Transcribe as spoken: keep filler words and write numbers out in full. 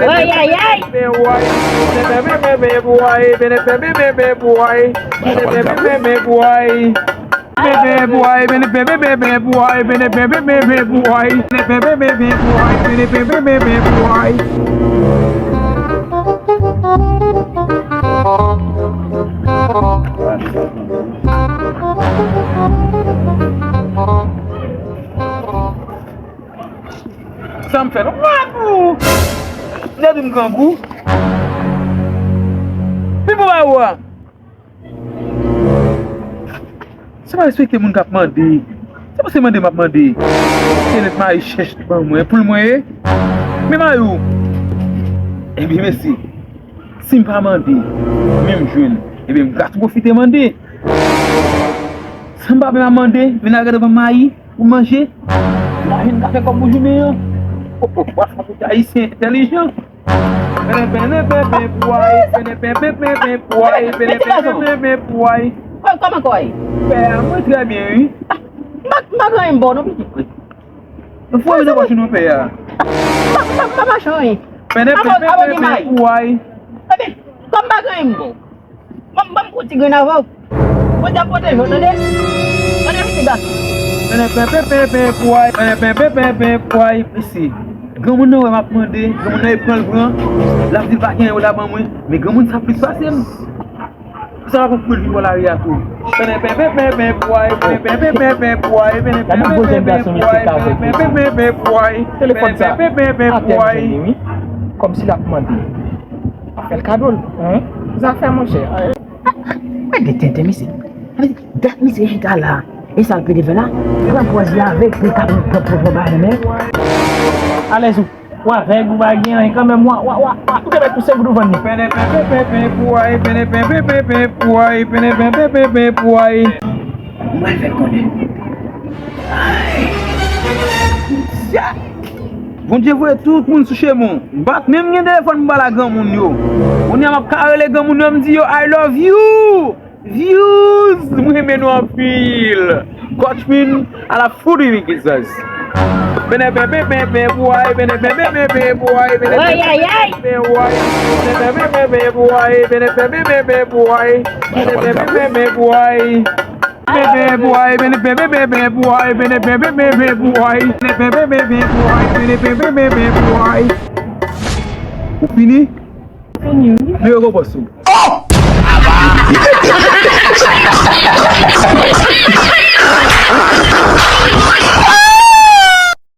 Ay, ay, ay. Sa m fè non? Wap ou! Nèg m grangou. Pi bon ba ou a. Se pa respekte moun k ap mande. Se pa se mande m ap mande. Se nèt mayi chèch ban mwen. Pou l mwen ye. Men mayi ou. Ebyen, mesye. Si m pa mande, men m jwenn, ebyen, m ka tou pwofite mande. San m pa menm ap mande, men n al gade banm mayi pou manje. Lavi n ka fè kòb pou jounen an. O, o, w ap fè bout ayisyen entèlijan. Pènèpènèpèpèpway, pènèpèpèpèpway, pènèpèpèpèpway. Kò-, kòman kò w ye? Pè a, mwen trè byen, wi. M pa, m pa gen anyen m ba w non, pitit mwen. Nou fò yo nan machin nou pè a. M pa, m pa, m pa mache anyen. Pènèpèpèpèpway. Ebyen, kòm m pa gen anyen m ba w. Ban m, ban m kou ti grenn avè w. Bondye ap pwoteje w, tande? Tande, pitit gason. Pènèpèpèpèpway, pènèpèpèpèpway. Mesye, granmoun nan wè m ap mande, granmoun nan e pran l pran. L ap di l pa gen anyen la ban mwen. Men granmoun sa plis pase m. Sa va konn kouri vin bò lari a tou. Pènèpèpèpèpway, pènèpèpèpèpway, pènèpèpèpèpway, pènèpèpèpèpway. Telefòn sa atè m jwenn li, wi. Kòmsi l ap mande. Fè l kado l. Zafè, monchè. Mwen gen tenten, mesye. Dat misye chita la. E sa l pede fè la? Pran pòz li avèk, li ka pran, pran, pran, pran bagay nan men. Alèz ou. W avèg, ou pa gen anyen kanmenm, wa, wa, wa, wa, ou te mèt pou senk goud ou vann li. Pènèpèpèpèpway, pènèpèpèpèpway, pènèpèpèpèpway. Mwen fè l konnen. Ay. Bondye voye tout moun sou chemen w. M pa t menm gen telefòn m ba la granmoun yo. Kounye a m ap ka rele granmoun yo, m di yo, "I love you!" Views! Mwen renmen nou anpil. Coach Min a la foudri Mikizaz. Pènèpèpèpèpway, pènèpèpèpèpway, pènèpèpèpèpway, pènèpèpèpèpway, pènèpèpèpèpway, pènèpèpèpèpway, pènèpèpèpèpway, pènèpèpèpèpway, pènèpèpèpèpway. Ou fini? Fini, wi. Mete yo konpòs ou.